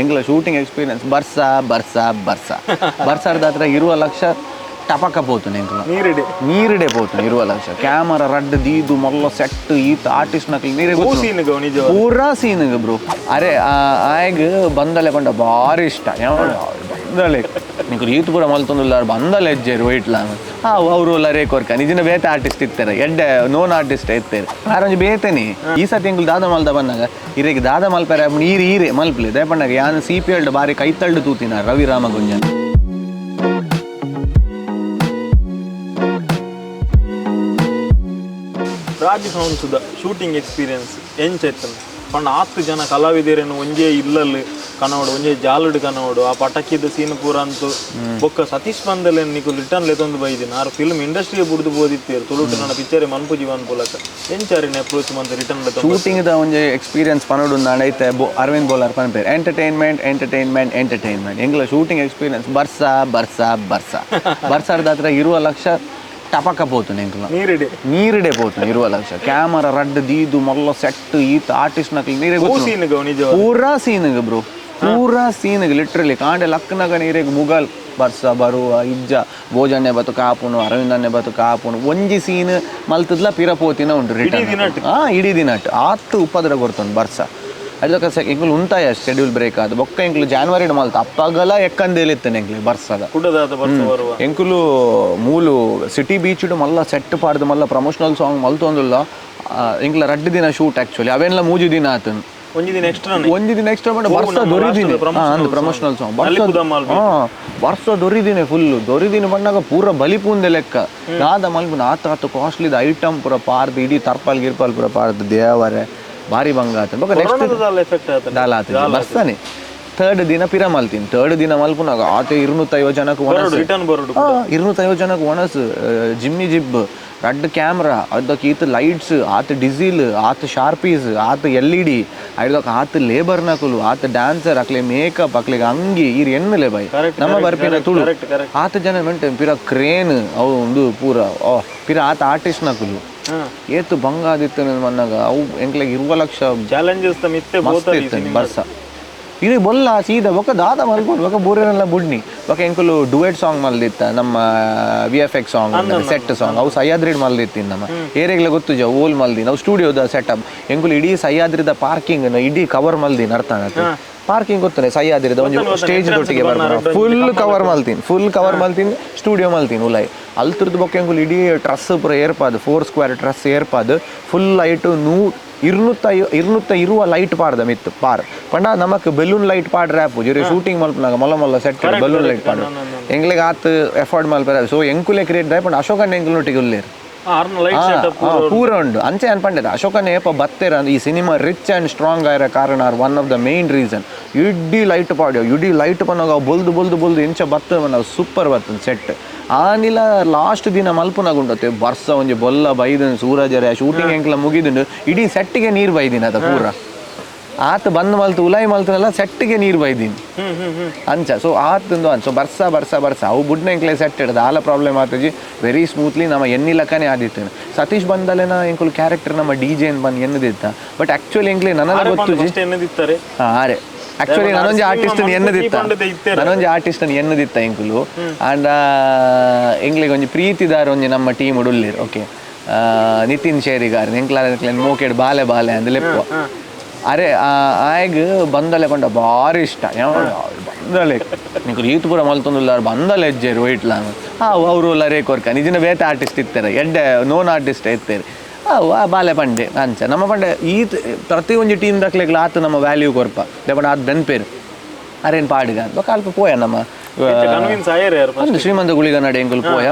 ಎಂಕ್ಲ shooting experience ಬರ್ಸ ಬರ್ಸ ಬರ್ಸ ಬರ್ಸಾರ್ದಾತ್ರ 20 ಲಕ್ಷ ಟಪಕ ಪೋತು ಎಂಕ್ಲ ನೀರಿಡೆ ನೀರಿಡೆ ಪೋತು 20 ಲಕ್ಷ ಕ್ಯಾಮರಾ ರಡ್ಡ್ ದೀದು ಮೊಲ್ಲ ಸೆಟ್ ಈತ ಆರ್ಟಿಸ್ಟ್ ನಕಲಿ ನೀರೇ ಸೀನ್ ನಿಜ ಪೂರಾ ಸೀನ್ ಬ್ರೋ. ಅರೆ ಆಯಗ್ ಬಂದಲೆ ಪಂಡ ಭಾರಿ ಇಷ್ಟ. ಬಂದಲೆ ನಿಂಗೆ ಈತ್ ಪೂರ ಮಲ್ತೊಂದುಲ್ಲ ಬಂದಲೆ ಹೆಜ್ಜೆರು ವೈಟ್ಲ ಅವರು ಎಲ್ಲ ರೇಕ್ ನಿಜಿನ ಬೇತೆ ಆರ್ಟಿಸ್ಟ್ ಇತ್ತಾರೆ, ಎಡ್ಡೆ ನೋನ್ ಆರ್ಟಿಸ್ಟ್ ಇತ್ತಾರೆ. ಆರೊಂಜಿ ಬೇತೇನೆ ಈ ಸತಿ ಎಂಕುಲು ದಾದ ಮಲ್ದ ಬಂದಾಗ ಇರೆಗ್ ದಾದ ಮಲ್ಪರೆ ನೀರು ಈರೆ ಮಲ್ಪಲೆ ದಯಪಂಡಾಗ ಯಾನ್ ಸಿ ಪಿ ಎಲ್ಡ್ ಬಾರಿ ಕೈತಳ್ಳು ತೂತಿನ ರವಿ ರಾಮಗುಂಜನ್. ರಾಜ್ ಸೌಂಡ್ಸ್ದ ಶೂಟಿಂಗ್ ಎಕ್ಸ್ಪೀರಿಯನ್ಸ್ ಎಂಚೈತನ್ ಪಂಡ ಆತ್ತು ಜನ ಕಲಾವಿದರೇನು ಒಂಜೇ ಇಲ್ಲಲ್ಲಿ ಕನವಡು ಒಂಜೇ ಜಾಲುಡು ಕನವಡು ಆ ಪಟಕಿದ ಸೀನ್ ಪೂರ ಅಂತೂ ಬೊಕ್ಕ ಸತೀಶ್ ಬಂದಲೆ ನಿಕುಲು ರಿಟರ್ನ್ ಲೆತೊಂದು ಬೈದಿನ ಆರು ಫಿಲ್ಮ್ ಇಂಡಸ್ಟ್ರಿ ಬುಡ್ದು ಬೋದಿತ್ತೇರು ತುಳುಟು ನನ್ನ ಪಿಕ್ಚರ್ ಮನ್ಪುಜಿ ಮನ್ಪುಲಕ ಎಂಚಾರಿನ ಅಪ್ರೋಚ್ ಮಂತ್ ರಿಟರ್ನ್ ಲೆತೊಂದು ಶೂಟಿಂಗ್ ದ ಒಂಜಿ ಎಕ್ಸ್ಪೀರಿಯನ್ಸ್ ಪನೋಡು ಐತೆ ಅರವಿಂದ್ ಬೋಲಾರ್ ಪನ್ಪೇರು ಎಂಟರ್ಟೈನ್ಮೆಂಟ್ ಎಂಟರ್ಟೈನ್ಮೆಂಟ್ ಎಂಟರ್ಟೈನ್ಮೆಂಟ್. ಎಂಗ್ಲ ಶೂಟಿಂಗ್ ಎಕ್ಸ್ಪೀರಿಯನ್ಸ್ ಬರ್ಸ ಬರ್ಸ ಬರ್ಸ ಬರ್ಸಾರ್ದಾತ್ರ 20 ಲಕ್ಷ ಟಪಕ ಪೋತು ಎಂಕ್ಲ ನೀರಿಡೆ ನೀರಿಡೆ ಪೋತು 20 ಲಕ್ಷ ಕ್ಯಾಮರಾ ರಡ್ಡ್ ದೀದು ಮೊಲ್ಲ ಸೆಟ್ ಈತ ಆರ್ಟಿಸ್ಟ್ ನಕಲಿ ನೀರೇ ಸೀನ್ ನಿಜ ಪೂರಾ ಸೀನ್ ಬ್ರೋ, ಪೂರಾ ಸೀನ್ ಲಿಟ್ರಲಿ ಕಾಂಡೆ ಲಕ್ಕನಗ ನೀರಿಗೆ ಮುಗಲ್ ಬರ್ಸ ಬರುವ ಇಜ್ಜ ಭೋಜನೆ ಬತ್ತು ಕಾಪುನು ಅರವಿಂದನ್ನೇ ಬತ್ತು ಕಾಪುನು ಒಂಜಿ ಸೀನ್ ಮಲ್ತದ್ಲ ಪಿರ ಪೋತಿನ ಉಂಟು ರಿಟರ್ನ್. ಇಡೀ ದಿನಟ್ ಆತು ಉಪದ್ರ ಕೊರ್ತುಂಡು ಬರ್ಸ. ಅದಕ್ಕೆ ಎಂಕುಲು ಉಂತಾಯ ಶೆಡ್ಯೂಲ್ ಬ್ರೇಕ್ ಆದ ಬೊಕ್ಕ ಎಂಕುಲು ಜಾನ್ವರಿ ಮಲ್ತ ಅಪ್ಪಗಲ ಎಕ್ಕಂದೇಲಿತ್ತೇನೆ ಎಂಕ್ಲು ಬರ್ಸದ ಎಂಕುಲು ಮೂಲು ಸಿಟಿ ಬೀಚ್ ಮಲ್ಲ ಸೆಟ್ ಪಾಡ್ದು ಮಲ್ಲ ಪ್ರಮೋಷನಲ್ ಸಾಂಗ್ ಮಲ್ತೊಂದುಲ್ಲ ಎಂಕ್ಲ ರಡ್ಡು ದಿನ ಶೂಟ್ ಆಕ್ಚುಲಿ ಅವೆಲ್ಲ ಮೂಜಿ ದಿನ ಆತನು ಒಂಜಿ ದಿನ ಎಕ್ಸ್ಟ್ರಾ ಒಂಜಿ ದಿನ ಎಕ್ಸ್ಟ್ರಾ ಮಾಡಿ ಬರ್ಸ ದೊರಿದಿನಿ ಪ್ರಮೋಷನಲ್ ಸಾಂಗ್ ಬರ್ಸ ದೊರಿದಿನಿ ಫುಲ್ ದೊರಿದಿನಿ ಬಣ್ಣಾಗ ಪೂರ ಬಲಿಪೂಂದೆ ಲೆಕ್ಕ ದಾದ ಮಲ್ಪುನ ಆತ ಆತ ಕಾಸ್ಟ್ಲಿದ ಐಟಮ್ ಪೂರ ಪಾರ್ದು ಇಡೀ ತರ್ಪಾಲ್ ಗಿರ್ಪಾಲ್ ಪೂರ ಪಾರ್ದು ದೇವರೇ ಭಾರಿ ಬಂಗ ಆತ. ನೆಕ್ಸ್ಟ್ ದಾಲ ಆತ ಬರ್ಸಾನೆ ಥರ್ಡ್ ದಿನ ಪಿರ ಮಲ್ತೀನಿ. ಥರ್ಡ್ ದಿನ ಮಲ್ಪುನಾಗ ಆತ 250 ಜನಕ್ಕೆ ಒಣಸು, 250 ಜನಕ್ಕೆ ಒಣಸು, ಜಿಮ್ಮಿ ಜಿಬ್ ರಡ್ಡ್ ಕ್ಯಾಮ್ರಾ ಅದಕ್ಕೆ ಈತ ಲೈಟ್ಸ್ ಆತ ಡೀಸಿಲ್ ಆತ ಶಾರ್ಪೀಸ್ ಆತ ಎಲ್ ಇ ಡಿ ಅದಕ್ಕೆ ಆತ ಲೇಬರ್ ನಕಲು ಆತ ಡ್ಯಾನ್ಸರ್ ಅಕ್ಲೆ ಮೇಕಪ್ ಅಕ್ಲೆಗೆ ಅಂಗಿ ಈರ್ ಎನ್ನಲೆ ಬಾಯ್ ನಮ್ಮ ಬರ್ಪಿನ ತುಳು ಆತ ಜನ ಮೆಂಟೆ ಪಿರ ಕ್ರೇನ್ ಅವು ಒಂದು ಪೂರ ಪಿರ ಆತ ಆರ್ಟಿಸ್ಟ್ ನಕಲು ಏತು ಬಂಗ ಆದಿತ್ತು ಮನ್ನಾಗ ಅವು ಎಂಕ್ಲೆಗೆ 20 ಲಕ್ಷ ಚಾಲೆಂಜಸ್ ಬರ್ಸ ಇದು ಬೊಲ್ಲ ಸೀದಾ ಬೊಕ್ಕ ದಾದ ಮಲ್ಕೊಂಡು ಬೊಕ್ಕ ಬೂರೇನೆಲ್ಲ ಬುಡ್ನಿ ಬೊಕ್ಕ ಎಂಕುಲು ಡುಯೆಟ್ ಸಾಂಗ್ ಮಲ್ದಿತ್ತ ನಮ್ಮ V F X song set song ಅವು ಸಹ್ಯಾದ್ರಿಡ್ ಮಲ್ದಿತ್ತೀನಿ ನಮ್ಮ ಏರಿಯಾಗ್ಲ ಗೊತ್ತು ಜ ಓಲ್ ಮಲ್ದಿ ನಾವು ಸ್ಟುಡಿಯೋದ ಸೆಟಪ್ ಎಂಕುಲು ಇಡೀ ಸಹ್ಯಾದ್ರಿದ ಪಾರ್ಕಿಂಗ್ ಇಡೀ ಕವರ್ ಮಲ್ದಿನ ಅರ್ಥ ಆಗತ್ತೆ ಪಾರ್ಕಿಂಗ್ ಗೊತ್ತಾನೆ ಸಹ್ಯಾದ್ರಿದ ಒಂದು ಸ್ಟೇಜ್ ದೊಟ್ಟಿಗೆ ಬರ್ಬೋದು ಫುಲ್ ಕವರ್ ಮಲ್ತೀನಿ, ಫುಲ್ ಕವರ್ ಮಲ್ತೀನಿ ಸ್ಟುಡಿಯೋ ಮಲ್ತೀನಿ ಉಲಾಯಿ ಅಲ್ತರದ್ದು ಬೊಕ್ಕ ಎಂಕುಲು ಇಡೀ ಟ್ರಸ್ ಪೂರ ಏರ್ಪಾದು 4 ಸ್ಕ್ವೇರ್ ಟ್ರಸ್ ಏರ್ಪಾದು ಫುಲ್ ಲೈಟು 220 ಲೈಟ್ ಪಾಡ್ದ ಮಿತ್ತು ಪಾರ್ ಪಂಡ ನಮಕ್ ಬೆಲೂನ್ ಲೈಟ್ ಪಾಡ್ರೆ ಆಪು ಜೊರೆ ಶೂಟಿಂಗ್ ಮಲ್ಪನಾಗ ಮೊಲ್ಲ ಮೊಲ್ಲ ಸೆಟ್ ಬೆಲೂನ್ ಲೈಟ್ ಪಾಡ್ ಎಂಗ್ಲೆಗ್ ಆತ್ ಎಫೋರ್ಡ್ ಮಲ್ಪರ. ಸೊ ಎಂಕುಲೆ ಕ್ರಿಯೇಟ್ ದಾಯ ಪಂಡ ಅಶೋಕಣ್ಣ ಎಂಕುಲೊಟ್ಟಿಗೆ ಉಲ್ಲೇರು ಪೂರ ಉಂಡು ಅಂಚೆ ಅನ್ಪಂಡೆದ ಅಶೋಕಣ್ಣ ಏಪ ಬತ್ತೇರ ಈ ಸಿನಿಮಾ ರಿಚ್ ಆ್ಯಂಡ್ ಸ್ಟ್ರಾಂಗ್ ಆಯಿರ ಕಾರಣ are one of the main reason. ಇಡೀ ಲೈಟ್ ಪಾಡ್ಯೋ ಇಡೀ ಲೈಟ್ ಪನ್ನಾಗ ಬೊಲ್ದು ಬೊಲ್ದು ಬೊಲ್ದು ಇಂಚ ಬತ್ತ ನಾವು ಸೂಪರ್ ಬರ್ತದೆ ಸೆಟ್. ಆನಿಲ ಲಾಸ್ಟ್ ದಿನ ಮಲ್ಪುನಾಗ ಉಂಟತ್ತೆ ಬರ್ಸ ಒಂಜಿ ಬೊಲ್ಲ ಬೈದನ್ ಸೂರಜರೆ ಶೂಟಿಂಗ್ ಎಂಕ್ಲ ಮುಗಿದುಂಡು ಇಡೀ ಸೆಟ್ಟಿಗೆ ನೀರು ಬೈದಿನ ಅದ ಪೂರ ಆತ ಬಂದ್ ಮಲ್ತು ಉಲಾಯಿ ಮಲ್ತನಲ್ಲ ಸೆಟ್ಟಿಗೆ ನೀರು ಬೈದಿನಿ ಅಂಚ. ಸೊ ಆತಂದು ಅನ್ಸೋ ಬರ್ಸ ಬರ್ಸ ಬರ್ಸ ಅವು ಬುಡ್ನ ಎಂಕ್ಲೆ ಸೆಟ್ ಇಡೋದು ಆಲ ಪ್ರಾಬ್ಲಮ್ ಆತಜಿ ವೆರಿ ಸ್ಮೂತ್ಲಿ ನಮ್ಮ ಎನ್ನಿಲಕ್ಕನೇ ಆದಿತ್ತು. ಸತೀಶ್ ಬಂದಲೇನ ಎಂಕುಲು ಕ್ಯಾರೆಕ್ಟರ್ ನಮ್ಮ ಡಿ ಜೆ ಬಂದು ಎನ್ನದಿತ್ತ ಬಟ್ ಆಕ್ಚುಲಿ ಎಂಕ್ಲೆ ನನ್ನ ಗೊತ್ತು ಹಾಂ ಅರೆ ಆಕ್ಚುಲಿ ನಾನೊಂಜಿ ಆರ್ಟಿಸ್ಟ್ ಎನ್ನದಿತ್ತ, ನಾನೊಂಜಿ ಆರ್ಟಿಸ್ಟ್ ಎನ್ನದಿತ್ತ ಎಂಕುಲು ಆಂಡ ಎಂಕ್ಲೆಗ್ ಒಂಜಿ ಪ್ರೀತಿದಾರ ಒಂಜಿ ನಮ್ಮ ಟೀಮ್ ಉಡುಲ್ಲೇರು ಓಕೆ ನಿತಿನ್ ಶೇರಿಗಾರ್ ಎಂಕ್ಲ ಮೋಕೆಡ್ ಬಾಲೆ ಬಾಲೆ ಅಂದ್ ಲೆಪ್ಪು ಅರೆ ಆಯಗ್ ಬಂದಲೆ ಪಂಡ ಭಾರಿ ಇಷ್ಟ. ಬಂದಲೆ ನಿಂಗೆ ಈತ್ ಪೂರ ಮಲ್ತೊಂದುಲ್ಲ ಬಂದಲೆ ಹೆಜ್ಜೆರು ವೈಟ್ಲ ಅವರು ಎಲ್ಲ ರೇಕ್ ವರ್ಕ ನಿಜಿನ ಬೇತೆ ಆರ್ಟಿಸ್ಟ್ ಇತ್ತಾರೆ ಎಡ್ಡೆ ನೋನ್ ಆರ್ಟಿಸ್ಟ್ ಇತ್ತಾರೆ ಆ ಬಾಲೆ ಪಂಡೆ ಅಂಚ ನಮ್ಮ ಪಂಡೆ ಈತ್ ಪ್ರತಿ ಒಂಜಿ ಟೀಮ್ ದಕ್ಲೆಗ್ಲ ಆತ ನಮ್ಮ ವ್ಯಾಲ್ಯೂ ಕೊರ್ಪ ದೇಪಂಡ ಆತ್ ಬೆನ್ಪೇರು ಅರೇನು ಪಾಡಿಗ ಬೊಕ್ಕ ಅಲ್ಪ ಪೋಯ ನಮ್ಮ ಶ್ರೀಮಂತ ಗುಳಿಗ ನಡೆ ಎಂಕುಲು ಪೋಯ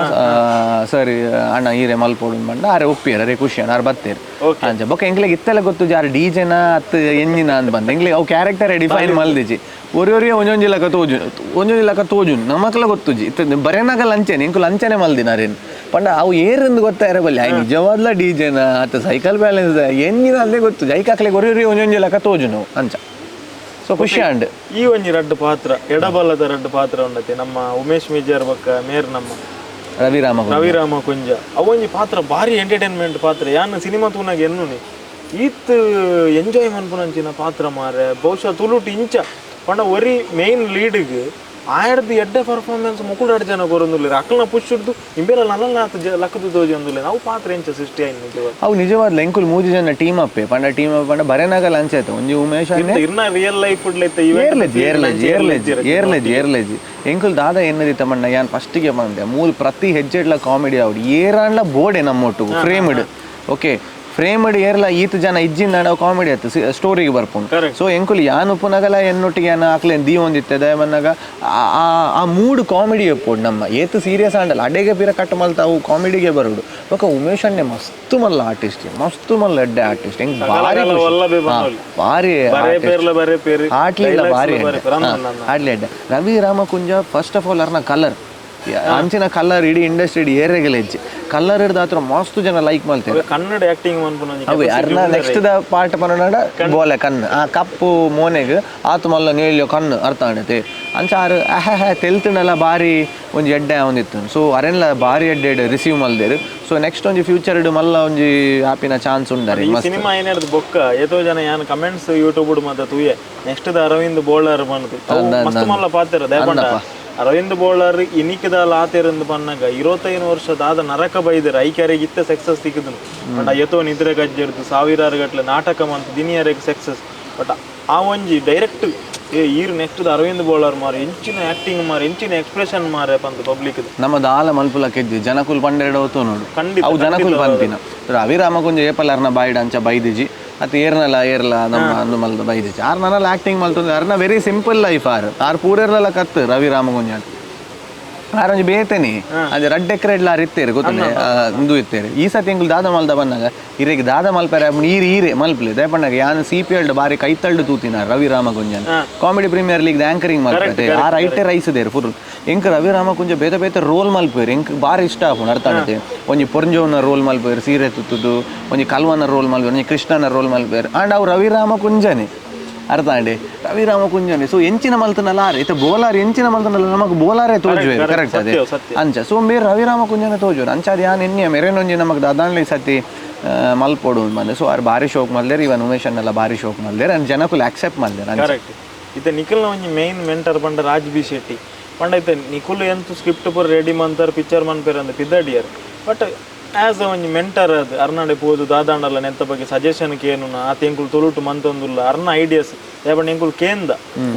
ಸರಿ ಅಣ್ಣ ಈರೆ ಮಲ್ಪೋಡು ಪಂಡ ಆರೆ ಒಪ್ಪಿಯರ್ ಅರೆ ಖುಷಿ ಅಣ್ಣ ಆರು ಬತ್ತೇರು ಅಂಚ ಬೊಕ್ಕ ಎಂಕ್ಲೆಗ್ ಇತ್ತೆಲ್ಲ ಗೊತ್ತು ಜಾರು ಡಿ ಜೆನ ಅತ್ ಎಂಜಿನ ಅಂತ ಬಂದ ಎಂಕ್ಲೆಗ್ ಅವು ಕ್ಯಾರೆಕ್ಟರ್ ಡಿಫೈನ್ ಮಲ್ದಿಜಿ ಒರಿ ಒಂಜೊಂಜಿ ಲಕ ತೋಜು ಒಂಜೊಂಜಿ ಲಕ ತೋಜುನ್ ನಮಕ್ಲ ಗೊತ್ತುಜಿ ಇತ್ತ ಬರೆನಾಗಲ್ಲ ಅಂಚೆನೆ ಎಂಕುಲು ಅಂಚನೆ ಮಲ್ದಿನ ಅರೇನು ಪಂಡ ಅವು ಏರಂದು ಗೊತ್ತಾಯಿರ ಬಲ್ಲಿ ಆಯ್ ನಿಜವಾದ್ಲ ಡಿ ಜೆನ ಅತ್ತ ಸೈಕಲ್ ಬ್ಯಾಲೆನ್ಸ್ ಎಂಜಿನ ಅಲ್ಲೇ ಗೊತ್ತು ಐಕಾಕ್ಲೆಗ್ ಒರಿ ಒಂಜೊಂಜಿ ಲಕ ತೋಜು ನಾವು ಅಂಚ. ಸೊ ಖುಷಿ ಅಂಡ್ ಈ ಒಂಜಿ ರಡ್ಡು ಪಾತ್ರ ಎಡಬಲದ ರಡ್ಡು ಪಾತ್ರ ಉಂಡತೆ ನಮ್ಮ ಉಮೇಶ್ ಮಿಜಾರ್ ಬೊಕ್ಕ ಮೇರ್ ನಮ್ಮ ರವಿರಾಮ ಕುಂಜ ಅವೊಂಜಿ ಪಾತ್ರ ಭಾರಿ ಎಂಟರ್ಟೈನ್ಮೆಂಟ್ ಪಾತ್ರ ಯಾನ್ ಸಿನಿಮಾ ತೂನಾಗ ಎನ್ನುನಿ ಈತ್ ಎಂಜಾಯ್ ಮನ್ಪುನಂಚಿನ ಪಾತ್ರ ಮಾರೆ ಬಹುಶಃ ತುಳುಟು ಇಂಚ ಪಂಡ ಒರಿ ಮೇನ್ ಲೀಡ್ಗ್ ಆಯಡ್ದು ಎಡ್ಡೆ ಪರ್ಫಾರ್ಮೆನ್ಸ್ ಮುಕುಲ್ ರಡ್ಡ್ ಜನ ಕೊರೊಂದುಲ್ಲೆರ್ ಅಕ್ಲ್ನ ಪುಷ್ ಡ್ದು ಇಂಬೆಲ ನನಲಾತ್ ಲಕ್ಕುದು ತೋಜೊಂದುಲ್ಲೆರ್ ಅವು ಪಾತ್ರ ಎಂಚ ಸೃಷ್ಟಿ ಆಯಿನ ನಿಜವಾದ್ ಅವು ನಿಜವಾದ್ಲ ಎಂಕುಲು ಮೂಜಿ ಜನ ಟೀಮ್ ಅಪ್ಪೆ ಪಂಡ ಟೀಮ್ ಅಪ್ ಪಂಡ ಬರೆನಾಗಲ ಅಂಚೆ ಒಂಜಿ ಉಮೇಶ್ ಇರ್ನ ರಿಯಲ್ ಲೈಫ್ ಏರ್ಲೆಜ್ ಏರ್ಲೆಜ್ ಏರ್ಲೆಜ್ ಏರ್ಲೆಜ್ ಏರ್ಲೆಜ್ ಎಂಕುಲು ದಾದ ಎನ್ನದಿತ್ತ ಮಣ್ಣ ಯಾನ್ ಫಸ್ಟಿಗೆ ಬಂದೆ ಮೂಲ ಪ್ರತಿ ಹೆಜ್ಜೆಡ್ಲ ಕಾಮಿಡಿ ಆವಡು ಏರಾಂಡ್ಲ ಬೋಡೆ ನಮ್ಮೊಟ್ಟುಗು ಫ್ರೇಮ್ಡ್ ಓಕೆ ಫ್ರೇಮ್ಡ್ ಏರ್ಲ ಈತ ಜನ ಇಜ್ಜಿಂದ ನಾವು ಕಾಮಿಡಿ ಆಯ್ತು ಸ್ಟೋರಿಗೆ ಬರ್ಪುಂಡು. ಸೊ ಎಂಕುಲು ಯಾನ್ ಉಪ್ಪುನಗಲ ಎನ್ನೊಟ್ಟಿಗೆ ಯಾನ್ ಆಕ್ಲೇನ್ ದೀವೊಂದಿತ್ತೆ ದಯಮನ್ನಾಗ ಆ ಮೂಡ್ ಕಾಮಿಡಿ ಎಪ್ಪೋಡು ನಮ್ಮ ಏತ್ ಸೀರಿಯಸ್ ಆಂಡಲ್ಲ ಅಡೆಗೆ ಪಿರ ಕಟ್ ಮಲ್ತ ಅವು ಕಾಮಿಡಿಗೆ ಬರೋಡು. ಬೊಕ ಉಮೇಶ್ ಅಣ್ಣೆ ಮಸ್ತ್ ಮಲ್ಲ ಆರ್ಟಿಸ್ಟ್, ಮಸ್ತ್ ಮಲ್ಲ ಎಡ್ಡೆ ಆರ್ಟಿಸ್ಟ್, ಎಂಕ್ ಭಾರಿ ಭಾರಿ ಆಟ್ಲಿಲ್ಲ ಭಾರಿ ಆಡ್ಲಿ ಎಡ್ಡೆ. Ravi Ramakunja first of all ಅರ್ನ colour ಅಂಚಿನ ಕಲರ್ ಇಡೀ ಇಂಡಸ್ಟ್ರಿ ಇಡೀ ಏರೆಗೆಲ್ಲ ಹೆಚ್ಚು ಕಲರ್ ಹಿಡ್ದು ಮಸ್ತ್ ಜನ ಲೈಕ್ ಮಾಡ್ತಾರೆ. ಕನ್ನಡ ಆಕ್ಟಿಂಗ್ ಅವೇ ಅರ್ನ next the part ಪನ್ನಡ ಬೋಲೆ ಕಣ್ಣು ಆ ಕಪ್ಪು ಮೋನೆಗ್ ಆತು ಮಲ್ಲ ನೇಲ್ಯೋ ಕಣ್ಣು ಅರ್ಥ ಆಣತೆ ಅಂಚ ಆರು ಅಹ್ ತೆಲ್ತುಂಡಲ ಬಾರಿ ಒಂಜಿ ಎಡ್ಡೆ ಒಂದಿತ್ತು. ಸೊ ಅರೆನ್ಲ ಬಾರಿ ಎಡ್ಡೆ ಎಡ್ಡೆ ರಿಸೀವ್ ಮಲ್ದೇರು. ಸೊ ನೆಕ್ಸ್ಟ್ ಒಂಜಿ ಫ್ಯೂಚರ್ ಮಲ್ಲ ಒಂಜಿ ಆಪಿನ ಚಾನ್ಸ್ ಉಂಡರೆ ಈ ಸಿನಿಮಾ ಏನಾದ್ರು ಬೊಕ್ಕ ಏತೋ ಜನ ಯಾನ್ ಕಮೆಂಟ್ಸ್ ಯೂಟ್ಯೂಬ್ ಮಾತ ತೂಯೆ ನೆಕ್ಸ್ಟ್ the Arvind Bolar ಬಂದು ಮಸ್ತ್ ಮಲ್ಲ ಪಾತ್ರ ದಯಪಂಡ ಅರವಿಂದ್ ಬೋಳಾರ್ ಇನಿಕದಾಲ ಆತೇರಂದು ಪನ್ನಾಗ 25 ವರ್ಷದಾದ ನರಕ ಬೈದರು ಐಕ್ಯಾರಿಗೆ ಇತ್ತ ಸಕ್ಸಸ್ ಸಿಕ್ಕಿದನು. ಬಟ್ ಏತೋ ನಿದ್ರೆ ಗಜ್ಜೆಡ್ದು ಸಾವಿರಾರು ಗಟ್ಟಲೆ ನಾಟಕ ಮಂತ್ ದಿನಿಯರಿಗೆ ಸಕ್ಸಸ್. ಬಟ್ ಆ ಒಂಜಿ ಡೈರೆಕ್ಟ್ ಏ ಈರ್ ನೆಕ್ಸ್ಟ್ ಅರವಿಂದ್ ಬೋಳಾರ್ ಮಾರೆ ಎಂಚಿನ ಆಕ್ಟಿಂಗ್ ಮಾರೆ ಎಂಚಿನ ಎಕ್ಸ್ಪ್ರೆಷನ್ ಮಾರೆ ಪಂತ ಪಬ್ಲಿಕ್ ನಮ್ಮ ದಾಲ ಮಲ್ಪುಲ ಕೆಜ್ಜಿ ಜನಕುಲ್ ಪಂಡೆರಡು ಹೋತು ನೋಡು ಖಂಡಿತ ಅವು ಜನಕುಲ್ ಪನ್ಪಿನ ರವಿ ರಾಮಕುಂಜ ಏಪಲಾರ್ನ ಬಾಯಿಡ್ ಅಂಚ ಬೈದಿಜಿ ಅತ್ ಏರ್ನಲ ಏರ್ಲ ನಮ್ಮ ಅಂದು ಮಲ್ದ ಬೈದಿಜಿ ಆರ್ ನನ್ನಲ್ಲ ಆಕ್ಟಿಂಗ್ ಮಲ್ತೊಂದು ಅರ್ನ very simple life R R ಪೂರೆರ್ಲಲ ಕತ್ತು ರವಿ ರಾಮಕುಂಜ ಆರ್ ಒಂಜಿ ಬೇತೇನಿ ಅದೇ ರಡ್ಡ್ ಎಕರೆಡ್ಲ ಆರ್ ಇತ್ತೇರು ಗೊತ್ತುಂಡೆ ಇಂದು ಇತ್ತೇರು. ಈ ಸತಿ ಎಂಕುಲು ದಾದ ಮಲ್ದ ಬಂದಾಗ ಇರೆಗ್ ದಾದ ಮಲ್ಪೆರೆ ಈರ್ ಈರೆ ಮಲ್ಪಲೆ ದಯಪಣ್ಣಾಗ ಯಾನ್ C P L ಬಾರಿ ಕೈತಳ್ಳು ತೂತಿನ Ravi Ramakunjan comedy premier league anchoring Malpe R ಐಟೆ rice there full ಎಂಕ್ ರವಿ ರಾಮಕುಂಜ ಬೇತೆ ಬೇತೆ ರೋಲ್ ಮಲ್ಪೇರು ಎಂಕ್ ಬಾರಿ ಇಷ್ಟ ಆಪುಂಡು ಅರ್ಥ ಆಗುತ್ತೆ. ಒಂಜಿ ಪೊರ್ಂಜೋನ ರೋಲ್ ಮಲ್ಪೇರು ಸೀರೆ ತುತ್ತುದು, ಒಂಜಿ ಕಲ್ವನ ರೋಲ್ ಮಲ್ಪೇರು, ಒಂಜಿ ಕೃಷ್ಣನ ರೋಲ್ ಮಲ್ಪೇರು ಆಂಡ್ ಅವು ರವಿ ರಾಮಕುಂಜನೆ ಅರ್ಥ ಆಂಡೆ ರವಿ ರಾಮಕುಂಜನೆ. ಸೊ ಎಂಚಿನ ಮಲ್ತನಲ್ಲ ಆರ್ ಇತ್ತ ಬೋಲಾರ್ ಎಂಚಿನ ಮಲ್ತನಲ್ಲ ನಮಕ್ ಬೋಲಾರೇ ತೋಜುವೆ ಕರೆಕ್ಟ್ ಅದೇ ಅಂಚ. ಸೊ ಮೇರ್ ರವಿ ರಾಮಕುಂಜನೆ ತೋಜುವರು ಅಂಚ ಅದು ಯಾನ್ ಎನ್ನಿಯ ಮೆರೆನೊಂಜಿ ನಮಕ್ ದಾದಾನ್ಲಿ ಸತಿ ಮಲ್ಪೊಡು ಬಂದೆ. ಸೊ ಆರ್ ಬಾರಿ ಶೋಕ್ ಮಲ್ದೇರ್ ಇವನ್ ಉಮೇಶ್ ಅನ್ನೆಲ್ಲ ಬಾರಿ ಶೋಕ್ ಮಲ್ದೇರ್ ಅಂಡ್ ಜನಕುಲು ಆಕ್ಸೆಪ್ಟ್ ಮಲ್ದೇರ್. ಕರೆಕ್ಟ್. ಇತ್ತೆ ನಿಖಿಲ್ನ ಒಂಜಿ ಮೇನ್ ಮೆಂಟರ್ ಪಂಡ ರಾಜ್ ಬಿ ಶೆಟ್ಟಿ ಪಂಡ ಇತ್ತೆ ನಿಖಿಲ್ ಎಂತು ಸ್ಕ್ರಿಪ್ಟ್ ಪೂರ ರೆಡಿ ಮಂತರ್ ಪಿಕ್ಚರ್ ಮನ್ಪೇರ್ ಅಂದ್ ಪಿದ್ದಡಿಯರ್ ಬಟ್ ಆಸ್ ಅ ಒಂಜಿ ಮೆಂಟರ್ ಅದು ಅರ್ನಾಡೆ ಪೋದು ದಾದಾಂಡಲ ನೆತ್ತ ಬಗ್ಗೆ ಸಜೆಷನ್ ಕೇನು ಆತ ಎಂಕುಲು ತುಳುಟು ಮಂತೊಂದುಲ್ಲ ಅರ್ನ ಐಡಿಯಾಸ್ ಯಾಪಂಡ ಎಂಕುಲು ಕೇಂದ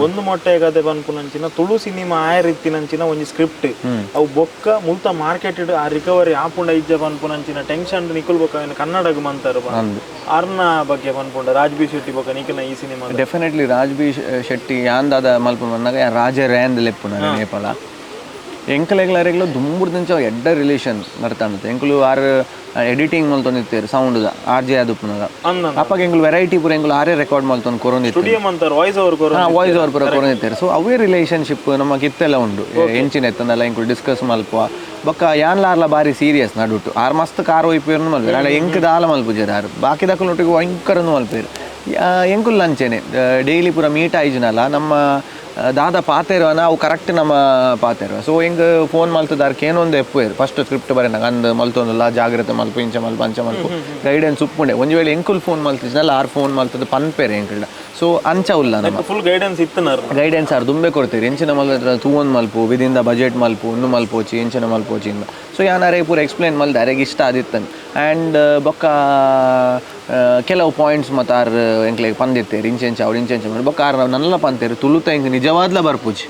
ಒಂದು ಮೊಟ್ಟೆ ಕತೆ ಪನ್ಪುನಂಚಿನ ತುಳು ಸಿನಿಮಾ ಆಯರಿತ್ತಿನಂಚಿನ ಒಂಜಿ ಸ್ಕ್ರಿಪ್ಟ್ ಅವು ಬೊಕ್ಕ ಮುಲ್ತ ಮಾರ್ಕೆಟ್ ಆ ರಿಕವರಿ ಆಪುಂಡ ಇಜ್ಜ ಪನ್ಪುನಂಚಿನ ಟೆನ್ಷನ್ ನಿಕುಲ್ ಬೊಕ್ಕ ಕನ್ನಡಗ್ ಮಂತರ್ ಅರ್ನ ಬಗ್ಗೆ ಪನ್ಪುಂಡ ರಾಜ್ ಬಿ ಶೆಟ್ಟಿ ಬೊಕ್ಕ ನಿಖಿಲ್ನ ಈ cinema definitely Raj B Shetty ಯಾನ್ ದಾದ ಮಲ್ಪುನ ಬಂದಾಗ ಯಾನ್ ರಾಜ ರ್ಯಾಂದ್ ಲೆಪ್ಪುನ ನೇಪಾಳ ಎಂಕಲೆಗ್ಲ ದುಂಬುಡ್ದಂಚ ಎಡ್ಡ ರಿಲೇಷನ್ ಬರ್ತಾಂಡತೆ ಎಂಕುಲು ಆರ್ ಎಡಿಟಿಂಗ್ ಮಲ್ತೊಂದಿತ್ತೇರು sound R J ಆದುಪ್ಪುನಗ ಅಪ್ಪಗ ಎಂಕುಲು ವೆರೈಟಿ ಪೂರ ಎಂಕುಲು ಆರೇ ರೆಕಾರ್ಡ್ ಮಲ್ತೊಂದು ಕೊರೊಂದಿತ್ತು ವಾಯ್ಸ್ ಓವರ್ voice over ಪೂರ ಕೊರೊಂದಿತ್ತೇರು. ಸೊ ಅವೇ ರಿಲೇಷನ್ಶಿಪ್ ನಮಕ್ ಇತ್ತೆಲ್ಲ ಉಂಡು ಎಂಚಿನ ಎತ್ತಂದಲ್ಲ ಎಂಕುಲು ಡಿಸ್ಕಸ್ ಮಲ್ಪುವ ಬೊಕ್ಕ ಯಾನ್ಲ ಆರ್ಲ ಬಾರಿ ಸೀರಿಯಸ್ ನಡುಟು ಆರ್ ಮಸ್ತ್ ಕಾರ್ ಒಯ್ಪೇರು ಮಲ್ಪೇರು ಆಂಡ ಎಂಕ್ ದಾಲ ಮಲ್ಪುಜೆರ್ ಆರ್ ಬಾಕಿದಕುಲೊಟ್ಟಿಗೆ ಭಯಂಕರನು ಮಲ್ಪೇರು ಎಂಕುಲು ಅಂಚೆನೆ ಡೈಲಿ ಪೂರ ಮೀಟ್ ಆಯ್ಜಿನಲ್ಲ ನಮ್ಮ ದಾದ ಪಾತೆರ್ವನ ಅವು ಕರೆಕ್ಟ್ ನಮ್ಮ ಪಾತೆರ್ವ. ಸೊ ಎಂಕ್ ಫೋನ್ ಮಲ್ತದಾರ್ ಕೇನೊಂದು ಎಪ್ಪುವೇರು ಫಸ್ಟ್ ಸ್ಕ್ರಿಪ್ಟ್ ಬರೆನಾಗ ಅಂದ್ ಮಲ್ತೊಂದುಲ್ಲ ಜಾಗ್ರತೆ ಮಲ್ಪು ಇಂಚ ಮಲ್ಪು ಅಂಚ ಮಲ್ಪು ಗೈಡೆನ್ಸ್ ಉಪ್ಪುಂಡೆ ಒಂಜಿ ವೇಳೆ ಎಂಕುಲು ಫೋನ್ ಮಲ್ತಿಜ್ನಲ್ಲ ಆರ್ ಫೋನ್ ಮಲ್ತದ ಪನ್ಪೇರು ಎಂಕುಲ್ಡ. ಸೊ ಅಂಚ ಉಲ್ಲ ನಮ್ಮ ಫುಲ್ ಗೈಡೆನ್ಸ್ ಇತ್ತು ಗೈಡೆನ್ಸ್ ಆರ್ ದುಂಬೆ ಕೊಡ್ತೀರಿ ಎಂಚಿನ ಮಲ್ತ ತೂವೊಂದು ಮಲ್ಪು within the budget ಮಲ್ಪು ಇನ್ನು ಮಲ್ಪೋಚಿ ಎಂಚಿನ ಮಲ್ಪೋಚಿ ಇಂದ. ಸೊ ಯಾನ್ ಪೂರ ಎಕ್ಸ್ಪ್ಲೇನ್ ಮಲ್ದೆ ಅರೆಗ್ ಇಷ್ಟ ಆದಿತ್ತನ್ ಆ್ಯಂಡ್ ಬೊಕ್ಕ ಕೆಲವು ಪಾಯಿಂಟ್ಸ್ ಮತ್ತು ಆರ್ ಎಂಕ್ಲೆಗ್ ಪಂದಿತ್ತೇರು ಇಂಚೆಂಚ ಅವ್ರು ಇಂಚೆಂಚ ಮಾಡಿ ಬೊಕ್ಕ ಆರ್ ನಲ್ಲ ಪಂತೇರು ತುಳುತ ಎಂಕ್ ನಿಜವಾದ್ಲ ಬರ್ಪುಜಿ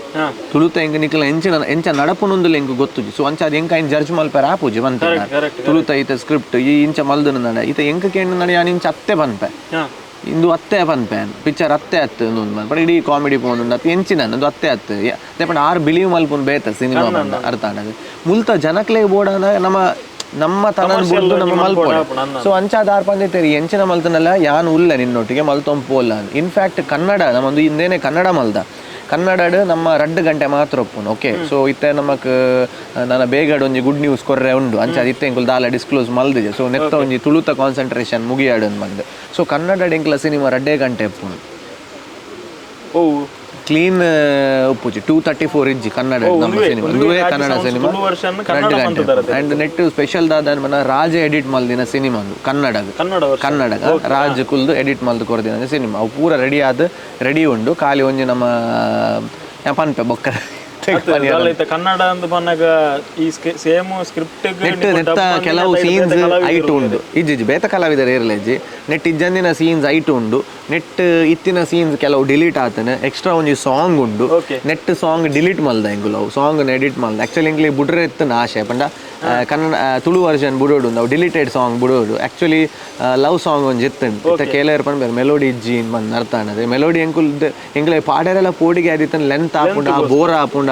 ತುಳುತ ಎಂಕ್ ನಿಕ್ಲ ಎಂಚಿನ ಎಂಚ ನಡಪುನೊಂದುಲ ಎಂಕ್ ಗೊತ್ತುಜಿ. ಸೊ ಅಂಚ ಅದು ಎಂಕ್ ಐನ್ ಜಡ್ಜ್ ಮಲ್ಪೆರ ಆಪುಜಿ ಪಂತೆ ತುಳುತ ಈತ ಸ್ಕ್ರಿಪ್ಟ್ ಈ ಇಂಚ ಮಲ್ದನ ನಡ ಈತ ಎಂಕ್ ಕೇಂದ್ರ ನಡ ಯಾನ್ ಇಂಚ ಅತ್ತೆ ಪನ್ಪೆ ಇಂದು ಅತ್ತೆ ಪನ್ಪೆ ಪಿಕ್ಚರ್ ಅತ್ತೆ ಅತ್ತು ಒಂದು ಬಟ್ ಇಡೀ ಕಾಮಿಡಿ ಪೋನು ಅತ್ತೆ ಎಂಚಿನ ಒಂದು ಅತ್ತೆ ಅತ್ತು ಪಂಡ ಆರ್ ಬಿಲೀವ್ ಮಲ್ಪುನ್ ಬೇತ ಸಿನಿಮಾ ಪಂಡ ಅರ್ಥ ಆಂಡದು ಮುಲ್ತ ಜನಕ್ಲೆ ಬೋಡಾನ ನಮ್ಮ ನಮ್ಮ ತನನ್ ಬುಡ್ದು ನಮ್ಮ ಮಲ್ಪೊಡೆ. ಸೊ ಅಂಚಾದ ಆರ್ ಪಂದಿತ್ತೇರಿ ಎಂಚಿನ ಮಲ್ತನಲ್ಲ ಯಾನ್ ಉಲ್ಲ ನಿನ್ನೊಟ್ಟಿಗೆ ಮಲ್ತೊಂದು ಪೋಲ್ಲ. ಇನ್ಫ್ಯಾಕ್ಟ್ ಕನ್ನಡ ನಮ್ಮೊಂದು ಹಿಂದೇನೆ ಕನ್ನಡ ಮಲ್ದ ಕನ್ನಡಡ್ ನಮ್ಮ 2 ಗಂಟೆ ಮಾತ್ರ ಒಪ್ಪುನು ಓಕೆ. ಸೊ ಇತ್ತೆ ನಮಕ್ ನನ್ನ ಬೇಗಡ್ ಒಂಜಿ ಗುಡ್ ನ್ಯೂಸ್ ಕೊರ್ರೆ ಉಂಡು ಅಂಚ ಇತ್ತೆ ಎಂಕುಲು ದಾಲ ಡಿಸ್ಕ್ಲೋಸ್ ಮಲ್ದಿಜೆ. ಸೊ ನೆತ್ತ ಒಂಜಿ ತುಳುತ ಕಾನ್ಸಂಟ್ರೇಷನ್ ಮುಗಿಯಾಡು ಬಂದು. ಸೊ ಕನ್ನಡ ಎಂಕುಲ ಸಿನಿಮಾ 2 ಗಂಟೆ ಒಪ್ಪುನು. ಓ ಕ್ಲೀನ್ ಉಪ್ಪುಜಿ 2:34 ಇಜ್ಜಿ ಕನ್ನಡ ನಮ್ಮ ಸಿನಿಮಾ ಒಂದುವೇ Kannada cinema Kannada and net special ದಾದ ಮನ ರಾಜ ಎಡಿಟ್ ಮಲ್ದಿನ ಸಿನಿಮಾ ಕನ್ನಡ ಕನ್ನಡ ರಾಜ್ ಕುಲ್ದು ಎಡಿಟ್ ಮಲ್ದು ಕೊರ್ದಿನ ಸಿನಿಮಾ ಅವು ಪೂರ ರೆಡಿ ಆದ್ ರೆಡಿ ಉಂಡು ಖಾಲಿ ಒಂಜಿ ನಮ್ಮ ಪನ್ಪೆ ಬೊಕ್ಕ ಕನ್ನಡ ಅಂತ ಪನ್ನಗ ಈ ಸೇಮ್ ಸ್ಕ್ರಿಪ್ಟ್ ನೆಟ್ ನೆತ್ತ ಕೆಲವು ಸೀನ್ಸ್ ಐಟ್ ಉಂಡು ಇಜ್ಜಿ ಬೇತ ಕಲಾವಿದರು ಇರಲಿ ಇಜ್ಜಿ ನೆಟ್ ಇಜ್ಜಂದಿನ ಸೀನ್ಸ್ ಐಟ್ ಉಂಡು ನೆಟ್ ಇತ್ತಿನ ಸೀನ್ಸ್ ಕೆಲವು ಡಿಲೀಟ್ ಆತನ ಎಕ್ಸ್ಟ್ರಾ ಒಂಜಿ ಸಾಂಗ್ ಉಂಡು ನೆಟ್ ಸಾಂಗ್ ಡಿಲೀಟ್ ಮಲ್ದ ಎಂಗುಲು ಅವು ಸಾಂಗ್ ಎಡಿಟ್ ಮಲ್ದ ಆಕ್ಚುಲಿ ಎಂಗ್ಲಿ ಬುಡ್ರೆ ಇತ್ತನ ಆಶೆ ಪಂಡ ಕನ್ನಡ ತುಳು ವರ್ಷನ್ ಬುಡೋಡು ಅವು ಡಿಲೀಟೆಡ್ ಸಾಂಗ್ ಬುಡೋಡು ಆಕ್ಚುಲಿ ಲವ್ ಸಾಂಗ್ ಒಂಜಿ ಇತ್ತು ಇತ್ತ ಕೇಳೇರ್ ಪಂಡ ಮೆಲೋಡಿ ಇಜ್ಜಿ ಬಂದು ಅರ್ಥ ಅನ್ನದೆ ಮೆಲೋಡಿ ಎಂಕುಲ್ ಎಂಗ್ಲೆ ಪಾಡರೆಲ್ಲ ಪೋಡಿಗೆ ಆದಿತ್ತನ ಲೆಂತ್ ಆಪುಂಡ ಬೋರ್ ಆಪುಂಡ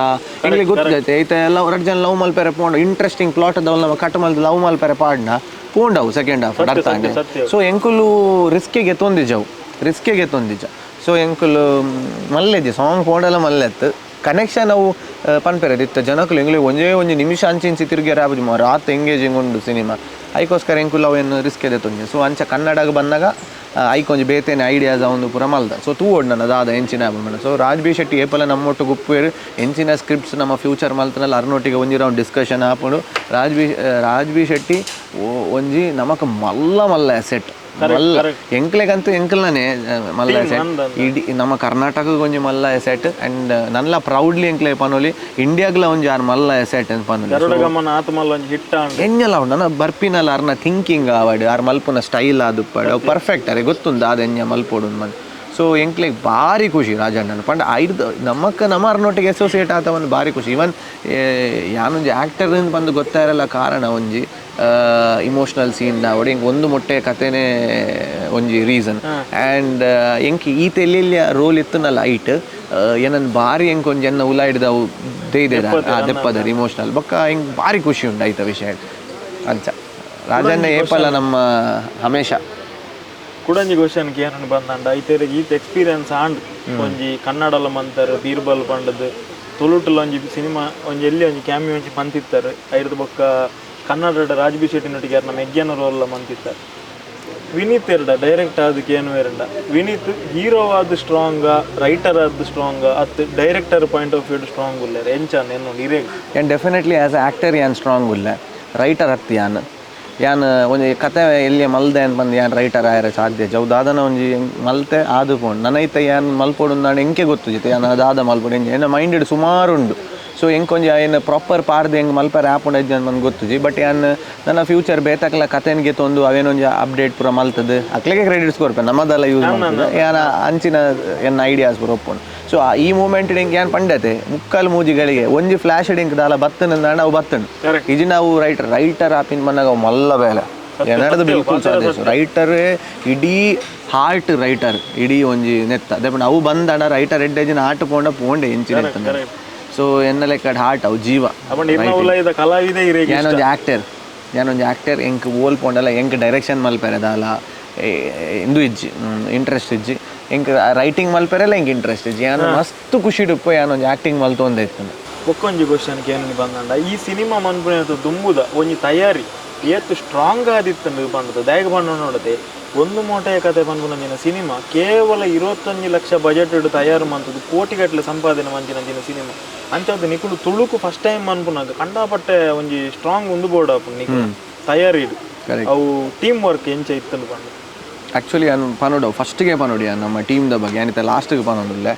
ಎಂಗ್ಲಿ ಗೊತ್ತಿದೆ ಐತ ಎಲ್ಲ ರಡ್ಡ್ ಜನ ಲವ್ ಮಲ್ಪೆರೆ ಪೋಂಡ ಇಂಟ್ರೆಸ್ಟಿಂಗ್ ಪ್ಲಾಟ್ ದವಲ್ ನಮ್ಮ ಕಟ್ ಮಲ್ದ ಲವ್ ಮಲ್ಪೆರೆ ಪಾಡ್ನ ಪೋಂಡವು ಸೆಕೆಂಡ್ ಹಾಫ್ ಅರ್ಥ ಸೊ ಎಂಕುಲು ರಿಸ್ಕಿಗೆ ತೊಂದಿಜವು ರಿಸ್ಕಿಗೆ ತೊಂದಿಜ ಸೊ ಎಂಕುಲು ಮಲ್ಲೆಜಿ ಸಾಂಗ್ ಪೋಂಡಲ ಮಲ್ಲೆತ್ತು ಕನೆಕ್ಷನ್ ಅವು ಪನ್ಪೆರೆ ಇತ್ತ ಜನಕುಲು ಎಂಗ್ಲಿ ಒಂಜೇ ಒಂಜಿ ನಿಮಿಷ ಅಂಚಿಂಚಿ ತಿರುಗಿಯರ ಆಪುಜಿ ರಾತ್ ಎಂಗೇಜಿಂಗ್ ಉಂಡು ಸಿನಿಮಾ ಐಕೋಸ್ಕರ ಎಂಕುಲು ಅವೇನು ರಿಸ್ಕ್ ಎದೆ ತೊಂಜಿ ಸೊ ಅಂಚ ಕನ್ನಡಗೆ ಬಂದಾಗ ಐಕ್ ಒಂಜಿ ಬೇತೇನೆ ಐಡಿಯಾಸ್ ಒಂದು ಪೂರ ಮಲ್ದ ಸೊ ತೂವೋಡ್ ನನ್ನ ದಾದ ಎಂಚಿನ ಆಪುಂಡು ಸೊ ರಾಜ್ ಬಿ ಶೆಟ್ಟಿ ಏಪಲ ನಮ್ಮೊಟ್ಟು ಗುಪ್ಪುವೇರು ಎಂಚಿನ ಸ್ಕ್ರಿಪ್ಟ್ಸ್ ನಮ್ಮ ಫ್ಯೂಚರ್ ಮಲ್ತನಲ್ಲಿ ಅರ್ನೊಟ್ಟಿಗೆ ಒಂಜಿ ರೌಂಡ್ ಡಿಸ್ಕಷನ್ ಆಪುಂಡು ರಾಜ್ ಬಿ ಶೆಟ್ಟಿ ಒಂಜಿ ನಮಕ್ ಮಲ್ಲ ಮಲ್ಲ ಅಸೆಟ್ ಮಲ್ಲ ಎಂಕ್ಲೆಗಂತೂ ಎಂಕ್ಲನೇ ಮಲ್ಲ ಅಸೆಟ್ ಇಡೀ ನಮ್ಮ ಕರ್ನಾಟಕಕ್ಕೆ ಒಂಜಿ ಮಲ್ಲ ಅಸೆಟ್ ಅಂಡ್ ನನ್ಲ ಪ್ರೌಡ್ಲಿ ಎಂಕ್ಲೆ ಪನೋಲಿ ಇಂಡಿಯಾಗ್ಲ ಒಂಜಿ ಆರ್ ಮಲ್ಲ ಅಸೆಟ್ ಅಂತ ಪನೋಲಿ ಎಂಜಲ ಉಂಡು ನನ್ನ ಬರ್ಪಿನಲ್ಲ ಅರ್ನ ಥಿಂಕಿಂಗ್ ಆವಡ್ ಆರ್ ಮಲ್ಪುನ ಸ್ಟೈಲ್ ಆದುಪ್ಪಡು ಅವು ಪರ್ಫೆಕ್ಟ್ ಅರೆ ಗೊತ್ತುಂದು ಅದು ಎಂಜ ಮಲ್ಪೋಡು ಮನ್ ಸೊ ಎಂಕ್ಲೆಗ್ ಭಾರಿ ಖುಷಿ ರಾಜಣ್ಣನ ಪಂಡ ಐದು ನಮ್ಮಕ್ಕ ನಮ್ಮ ಅರ್ನೊಟ್ಟಿಗೆ ಅಸೋಸಿಯೇಟ್ ಆತವನ್ ಭಾರಿ ಖುಷಿ ಇವನ್ ಯಾನೊಂಜಿ ಆ್ಯಕ್ಟರ್ ಬಂದು ಗೊತ್ತಾ ಇರಲ್ಲ ಕಾರಣ ಒಂಜಿ ಇಮೋಷನಲ್ ಸೀನ್ ಅವಡಿ ಎಂಕ್ ಒಂದು ಮೊಟ್ಟೆ ಕತೆನೇ ಒಂಜಿ ರೀಸನ್ ಆ್ಯಂಡ್ ಎಂಕ್ ಈತ ಎಲ್ಲೆಲ್ಲಿ ರೋಲ್ ಇತ್ತುನಲ್ಲ ಐಟ್ ಏನನ್ ಭಾರಿ ಎಂಕ್ ಒಂಜಿ ಎನ್ನ ಉಲ ಹಿಡ್ದವು ದೇದೆ ದೆಪ್ಪದರ್ ಇಮೋಷನಲ್ ಬೊಕ್ಕ ಎಂಕ್ ಭಾರಿ ಖುಷಿ ಉಂಡು ಐತ ವಿಷಯ ಅಂಚ ರಾಜಣ್ಣ ಏಪಲ್ಲ ನಮ್ಮ ಹಮೇಶ ಕುಡಂಜಿ ಕ್ವಶನ್ ಏನನ್ನು ಬಂದಂಡ ಐತೇರಿಗೆ ಈತ ಎಕ್ಸ್ಪೀರಿಯನ್ಸ್ ಆಂಡ್ ಒಂಜಿ ಕನ್ನಡಲ ಮಂತರ್ ಬೀರ್ಬಲ್ ಪಂಡದು ತುಳುಟುಲ ಒಂಜಿ ಸಿನಿಮಾ ಒಂಜಿ ಎಲ್ಲಿ ಒಂಜಿ ಕ್ಯಾಮಿಯೋ ಒಂಜಿ ಮಂತಿತ್ತಾರೆ ಐರ್ದ ಬೊಕ್ಕ ಕನ್ನಡದ ರಾಜ್ ಬಿ ಶೆಟ್ಟಿನೊಟ್ಟಿಗೆ ಯಾರು ನಮ್ಮ ಯಜ್ಞನ ರೋಲ್ ಮಂತಿತ್ತಾರೆ ವಿನೀತ್ ಎರಡ ಡೈರೆಕ್ಟ್ ಆದಕ್ಕೆ ಏನು ಎರಡ ವಿನೀತ್ ಹೀರೋ ಆದ ಸ್ಟ್ರಾಂಗ ರೈಟರ್ ಆದ ಸ್ಟ್ರಾಂಗ್ ಅತ್ director point of view strong ಉಲ್ಲೇರ್ ಎಂಚಾನ್ ಎನ್ನು ಇರೇಗ್ and definitely as a actor ಯಾನ್ ಸ್ಟ್ರಾಂಗ್ ಉಲ್ಲೆ ರೈಟರ್ ಅತ್ ಯಾನ್ ಯಾನ್ ಒಂಜಿ ಕತೆ ಎಲ್ಲಿ ಮಲ್ದೆ ಅಂತ ಬಂದು ಯಾನ್ ರೈಟರ್ ಆಯರೆ ಸಾಧ್ಯ ಜವು ದಾದನ ಒಂಜಿ ಮಲ್ತೆ ಆದು ಪೋಂಡು ನನೈತೆ ಯಾನ್ ಮಲ್ಪೋಡು ನಾನು ಎಂಕೆ ಗೊತ್ತು ಜಿತೆ ಯಾನ್ ದಾದ ಮಲ್ಪೋಡು ಎಂಜೆ ಎನ್ನ ಮೈಂಡೆಡ್ ಸುಮಾರು ಉಂಡು ಸೊ ಎಂಕೊಂಜಿ ಏನು ಪ್ರಾಪರ್ ಪಾರ್ದು ಹೆಂಗೆ ಮಲ್ಪರೆ ಆಪುಂಡು ಇಜ್ಜಿ ಅಂತ ಗೊತ್ತುಜಿ ಬಟ್ ಯಾನ್ ನನ್ನ ಫ್ಯೂಚರ್ ಬೇತಕ್ಲ ಕತೆನ್ಗೆ ತೊಂದು ಅವೇನೊಂಜಿ ಅಪ್ಡೇಟ್ ಪೂರ ಮಲ್ತದೆ ಅಕ್ಲೆಗೆ ಕ್ರೆಡಿಟ್ಸ್ ಕೊರ್ಪೆ ನಮ್ಮದೆಲ್ಲ ಯೂಸ್ ಮಾಡ್ತದೆ ಯಾನ ಅಂಚಿನ ಎನ್ನ ಐಡಿಯಾಸ್ ಪೂರ ಒಪ್ಪುಂಡು ಸೊ ಈ ಮೂಮೆಂಟ್ ಇಂಕ್ ಯಾನ್ ಪಂಡತೆ ಮುಕ್ಕಾಲು ಮೂಜಿಗಳಿಗೆ ಒಂಜಿ ಫ್ಲಾಶ್ ಡಿಂಕ್ ದಾಲ ಬತ್ತನ ಅವು ಬತ್ತನು ಇಜಿ ನಾವು ರೈಟರ್ ರೈಟರ್ ಆಪಿನ ಬಂದಾಗ ಅವು ಮಲ್ಲ ಬೇಲೆ ಏನಾದ್ರು ಬಿಲ್ಕುಲ್ ಸಾಧ್ಯ ರೈಟರ್ ಇಡೀ ಹಾರ್ಟ್ ರೈಟರ್ ಇಡೀ ಒಂಜಿ ನೆತ್ತ ಅದೇ ಅವು ಬಂದಣ ರೈಟರ್ ಎಡ್ಡೆಜಿನ ಆಟ ಪೋಂಡ ಪೋಂಡೆ ಇಂಚಿನ ಸೊ ಎನ್ನ ಲೆಕ್ಕ ಹಾರ್ಟ್ ಅವು ಜೀವ ಯಾನೊಂಜಿ ಆಕ್ಟರ್ ಯಾನೊಂಜಿ ಆಕ್ಟರ್ ಎಂಕ್ ಓಲ್ ಪೋಂಡಲ್ಲ ಎಂಕ್ ಡೈರೆಕ್ಷನ್ ಮಲ್ಪೆರೆ ದಾಲ ಇಂದು ಇಜ್ಜಿ ಇಂಟ್ರೆಸ್ಟ್ ಇಜ್ಜಿ ಎಂಕ್ ರೈಟಿಂಗ್ ಮಲ್ಪೆರೆಲ್ಲ ಎಂಕ್ ಇಂಟ್ರೆಸ್ಟ್ ಇಜ್ಜಿ ಯಾನು ಮಸ್ತ್ ಖುಷಿ ಇಡುಪ್ಪ ಯಾನೊಂಜಿ ಆಕ್ಟಿಂಗ್ ಮಲ್ತೊಂದು ಇತ್ತು ಬೊಕ್ಕೊಂಜಿ ಕ್ವಶನ್ ಕೇನು ಬಂದಂಡ ಈ ಸಿನಿಮಾ ಮನ್ಪುನ ದುಂಬುದ ಒಂಜಿ ತಯಾರಿ ಏತ್ ಸ್ಟ್ರಾಂಗ್ ಆದಿತ್ತಂಡು ಪಂಡದು ದಾಯಗ ಪಂಡ ನೋಡದೆ ಒಂದು ಮೋಟೆಯ ಕತೆ ಪನ್ಪುನಂಚಿನ ಸಿನಿಮಾ ಕೇವಲ 21 ಲಕ್ಷ ಬಜೆಟ್ ತಯಾರು ಮಂತದ್ದು ಕೋಟಿಗಟ್ಟಲೆ ಸಂಪಾದನೆ ಮಂಚಿನಂಚಿನ ಸಿನಿಮಾ ಅಂಚಾದ ನಿಕುಲು ತುಳುಕು ಫಸ್ಟ್ ಟೈಮ್ ಮನ್ಪುನಾಗ ಕಂಡಾಪಟ್ಟೆ ಒಂಜಿ ಸ್ಟ್ರಾಂಗ್ ಉಂದು ಬೋರ್ಡ್ ಆಪುಂಡು ನಿಕುಲು ತಯಾರಿ ಅವು ಟೀಮ್ ವರ್ಕ್ ಎಂಚ ಇತ್ತಂಡು ಪಂಡ ಆ್ಯಕ್ಚುಲಿ ನಾನು ಪನೋಡು ಫಸ್ಟಿಗೆ ಪನೋಡಿ ನಮ್ಮ ಟೀಮ್ದ ಬಗ್ಗೆ ಏನಿತ್ತ ಲಾಸ್ಟಿಗೆ ಪನೋಡುಲ್ಲೆ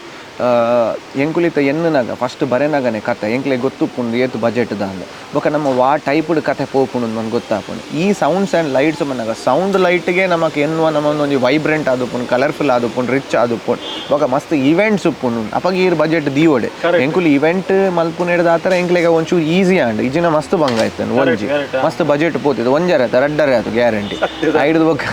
ಎಂಕುಲಿತ ಎನ್ನುನಾಗ ಫಸ್ಟ್ ಬರೆನಾಗನೆ ಕತೆ ಎಂಕ್ಲೆ ಗೊತ್ತುಪ್ಪುಂಡು ಏತು ಬಜೆಟ್ ದಾಂದು ಬೊಕ ನಮ್ಮ ವಾ ಟೈಪ್ಡ್ ಕತೆ ಪೋಪುಂಡು ನನ್ಗೆ ಗೊತ್ತಾಪುಂಡು ಈ ಸೌಂಡ್ಸ್ ಆ್ಯಂಡ್ ಲೈಟ್ಸ್ ಬಂದಾಗ ಸೌಂಡ್ ಲೈಟ್ಗೆ ನಮಕ್ ಎನ್ನುವ ನಮ್ಮ ಒಂಜಿ ವೈಬ್ರೆಂಟ್ ಆದುಪ್ಪುಂಡು ಕಲರ್ಫುಲ್ ಆದುಪ್ಪುಂಡು ರಿಚ್ ಆದುಪ್ಪುಂಡು ಬೊಕ ಮಸ್ತ್ ಈವೆಂಟ್ಸ್ ಉಪ್ಪುಂಡು ಅಪಗ ಈರ್ ಬಜೆಟ್ ದೀವಡೆ ಎಂಕುಲು ಇವೆಂಟ್ ಮಲ್ಪುನೇಡ್ದ ಆತರ ಎಂಕ್ಲೆಗ ಒಂಚೂರು ಈಸಿ ಆಂಡ್ ಇಜಿನ ಮಸ್ತ್ ಬಂಗ ಆಯ್ತು ಒಂಜಿ ಮಸ್ತ್ ಬಜೆಟ್ ಪೋತಿದ್ದು ಒಂಜರೆ ಆಯ್ತು ರಡ್ಡರೆ ಆಯ್ತು ಗ್ಯಾರಂಟಿ ಐಡ್ದು ಬೊಕ